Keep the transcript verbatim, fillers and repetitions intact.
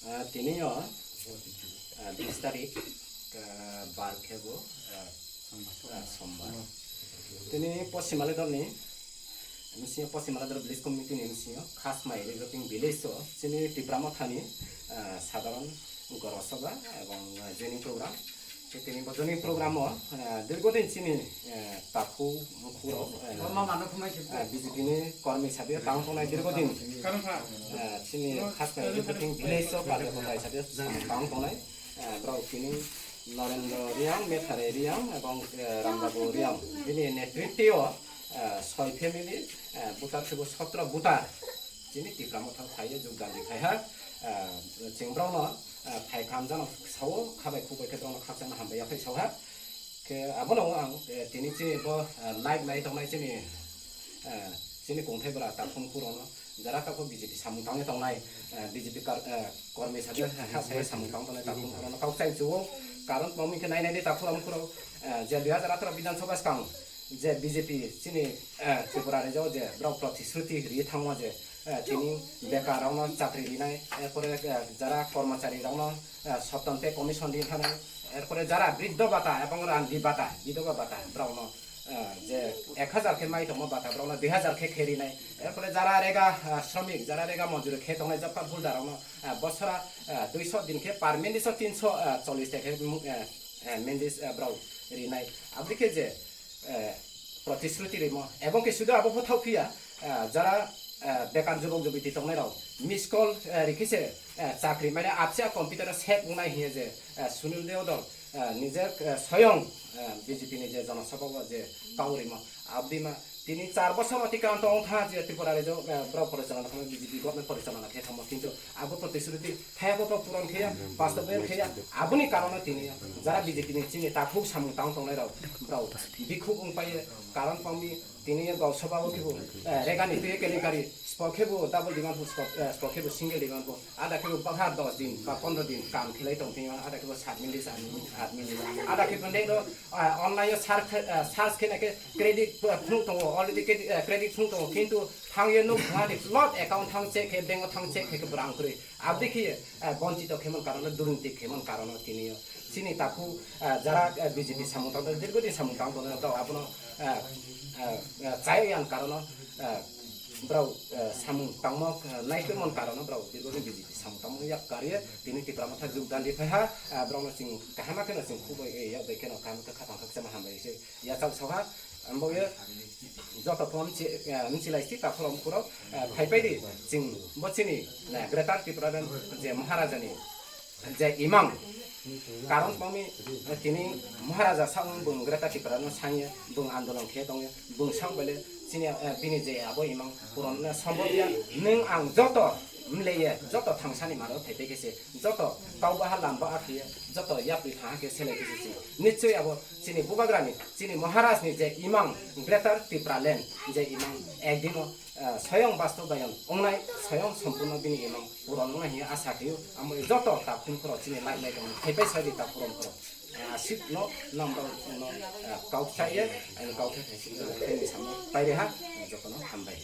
Ah, tini o, ah, bis tarik, ah, bar khe bo, ah, ah, sombar. Tini Poschim Aladwar ni, M C O, Poschim Aladwar Village Committee ni M C O, Khasmai Rijoting Village o, chini Tipra Motha ni, ah, sadharon Gorok Sabha ebong, ah, joining program. Tei tini bo joining program o, eh, dirgodin chini, eh, takhu mukhu rok, eh, eh, B J P ni kormi sabio tang tongnai dirgodin, eh, chini Khasmai Rijoting Village o Karyakarta sabio tang tongnai, eh, borok tini Norendra Reang, Methare Reang ebong, eh, Rambabu Reang bini netritwo, eh, soi family, eh, voter khe bo sotro voter. Chini Tipra Motha phaiwi jogdan rikha ha, ah, chwng borokno, ah, phai kha hamjakno sao, khabai khukbai khe borokno khakchangno hambai yaphai sao ha. Khe abono ang, eh, tini chini bo, ah, live nai tongnai chini, ah, chini kongthai bwra takhum khurokno, jara takhuk B J P samung tangwi tongnai, ah, B J P kar-, ah, kormi sajwk ha, ha, sai samung tang tongnai takhum khurokno kok chai chuo, karon tongmani khe nai nai di takhuk khurok, ah, je dui hajar atharo Bidhan Sabha swkang je B J P chini, eh, Tripura rajyo je borok protishruti ri thango je, eh, tini bekar rokno chakri rinai, erpore, eh, jara kormochari rokno, eh, soton pay commission ri thanai, erpore jara briddho bata ebong randi bata, bidhoba bata borokno, eh, je ek hajar khe mai tongmo bata borokno dui hajar khe khe rinai, erpore jara rega, eh, sromik, jara rega mojuri khe tongnai job card holder rokno, eh, bosora, eh, duiso din khe per month so tinso, eh, chollish ta khe, eh, eh, month, eh, borok rinai. Aboni khe je, eh, protishruti rimo, ebong khe sudu abo phothok phiya, eh, jara, eh, bekar jubok jubiti tongnai rok miss call, eh, rikhe se, eh, chakri mane apsa computer o sek wngnai hiye je, eh, Sunil Deodol, eh, nije, eh, soyong, eh, B J P ni je jonosabha o je kau rimo, abdi ma tini char bosor oti kan tong tha je Tripura rajyo, eh, borok porichalona khe B J P government porichalona khe thamo, kintu abo protishruti Thaibo to puron kheya, bastobayan kheya, aboni karono tini jara B J P ni chini takhuk samung tang tongnai rok, borok bikhuk wng pai, karon pangni tini Lok Sabha o kibo, eh, regani twi kenkari, spo khebo double demand bo, spo, eh, spo khebo single demand bo, ada khebo bahar dos din ba pondro din kam khlai tong thing, ada khebo sat minute, sat minute, aat minute, ada khebo nek ro, eh, online o search, eh, search khe nake credit, eh, phunuk tongo, already credit, eh, credit phunuk tongo, kintu thang ye nuk thang ni lot account thang check khe, bank o thang check khe, khe borang kwrwi. Abdi khe, eh, bonchito khemon karono, durniti khemon karono tini o. Chini takhu, eh, jara, eh, B J P samung tang, dirgodi samung tang bono, to abono, eh, eh, eh, chai yang karono, eh, borok, eh, samung tangmo, eh, naikhemon karono borok dirgodi B J P samung tangmo yak kariye, tini Tipra Motha jogdan ri phaiha, eh, borokno chwng kahama kheno chwng khubui, eh, yak bai kheno kaham khe khatang khe chama hambai se. Yachak soha, ambo ye joto phone chi, eh, mchilai si takhurok mukhurok, eh, phaipai di, chwng bo chini, eh, Greater Tipraland je Maharaja ni je imang, karon pangni, eh, tini Maharaja sa wng bung Greater Tipraland no sangye, bung andolon khe tongye, bung sang bele chini, eh, bini je abo imang puron na sombobya, nwng ang joto mleye, joto thangsani maro phaipai khe se, joto kau baha lam baha khe, joto yapri thaha khe selai khe se, nichoi abo chini bubagrani, chini Maharajni je imang Greater Tipraland je imang ekdino, eh, soyong bastobayan ongnai, soyong sompurno bini imang puron ongnai hiya asa khayo. Amo joto takhum khoro chini lai lai tong phaipai sari takhum khoro, eh, asik no nambang no, eh, kau chaiye, eh, kau thai thai sini samung paire ha, jotono hambai.